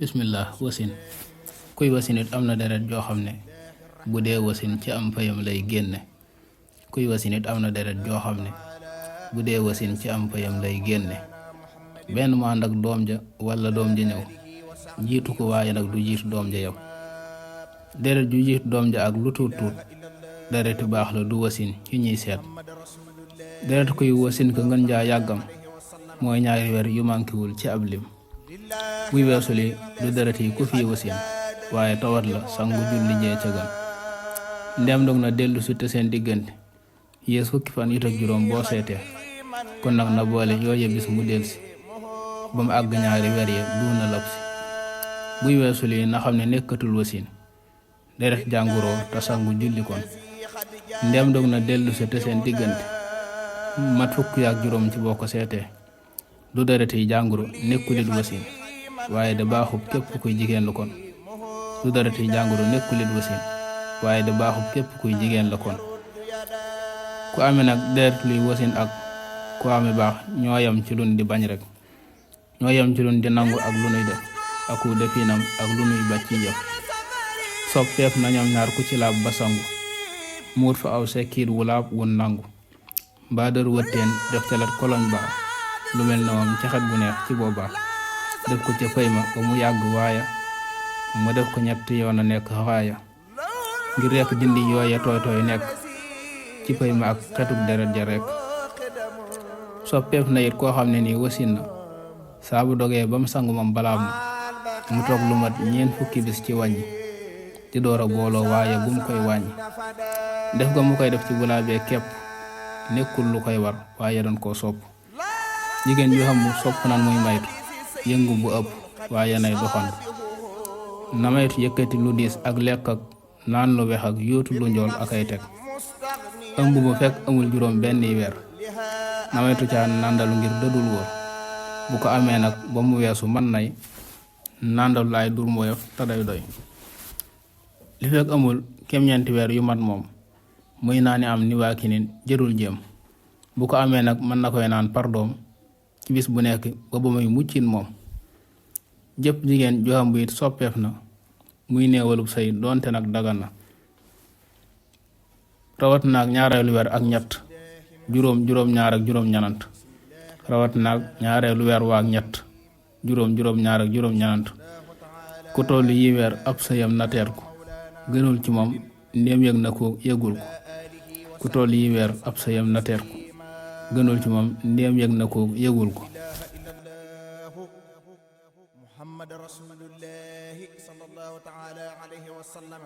bismillah wasin kuy wasin it am na deret joo xam ne bu dee wasin ci am payam lay génne kuy wasin it am na deret joo xam ne bu dee wasin ci am payam lay génne benn mu ànd ak doom ja wala doom ja ñëw jiitu ko waaye nag du jiitu doom ja yow deret ju jiitu doom ja ak lu tuut tuut dereti baax la du wasin ci ñiy seet deret kuy wasin ko ngën jaa yàggam mooy ñaari weer yu mànkiwul ci ab lim buy weesu li du deret yi ku fi wasin waaye tawat la sangu julli jee ca gën ndem dog na dellu si te seen diggante yées fukki fan it ak juróom boo seetee kon nag na boole yooye bis mu delsi ba mu àgg ñaari weer ya duuna lab si buy weesu li na xam ne nekkatul wasin deret jànguroo te sangu julli kon ndem dog na dellu si te seen diggante mat fukki ak juróom ci boo ko seetee du deret yi jàngoro nekkulit wasin waaye da baaxub képp kuy jigéen la kon du deret yi jàngoro nekkulit wasin waaye da baaxub képp kuy jigéen la kon ku amee nag deret luy wasin ak ku amee baax ñoo yam ci lun di bañ rek ñoo yam ci lun di nangu ak lu nuy def aku definam ak lu nuy bàcc ci jëf soppeef na ñoom ñaar ku ci laab ba sangu muut fa aw sekkiir wu laab wun nangu mbaa dër wëtteen def calat koloñ baa lu mel ne moom ci xet bu neex ci boobaa def ko ca pay ma ba mu yàgg waaya mu def ko ñetti yoon a nekk xaaya ngir rekk dindi yooya tooy tooy nekk ci pay ma ak xetuk deret ja rekk soppeef na it koo xam ne nii wasin na saa bu dogee ba mu sangu moom balaam na mu toog lu mat ñeent fukki bis ci wàññi di door a booloo waaye bu mu koy wàññi def ga mu koy def ci bulaabee képp nekkul lu koy war waaye doon koo sopp jigéen ju xam mu sopp nan muy maytu yëngu bu ëpp waaye nay doxantu na maytu yëkkati lu diis ak lekk ak naan lu wex ak yóotu lu njool ak ay teg ëmb bu fekk amul juróom benn weer na maytu caa nàndalu ngir dëdul wóor bu ko amee nag ba mu weesu mën nay nàndalu ay dur moyof te day doy li fekk amul kem ñeenti weer yu mat moom muy naani am ni waa kinin jërul jéem bu ko amee nag mën na koy naan par doom ci bis bu nekk ba ba muy muccin moom jëpp jigéen joo xam bu it soppeef na muy néewalub say doonte nag dagan na rawat naag ñaareelu weer ak ñett juróom ñaar ak juróom ñanant rawat naag ñaareelu weer waa ak ñett juróom ñaar ak juróom ñanant ku tollu yi weer ab sayam na teer ko gënul ci moom ndéem yëg na ko yëgul ko ku toll yi weer ab sayam na teer ko gënul ci moom ndéem yëg na ko yëgul ko Muhammad Rasulullahi sallallahu ta'ala alayhi wa sallam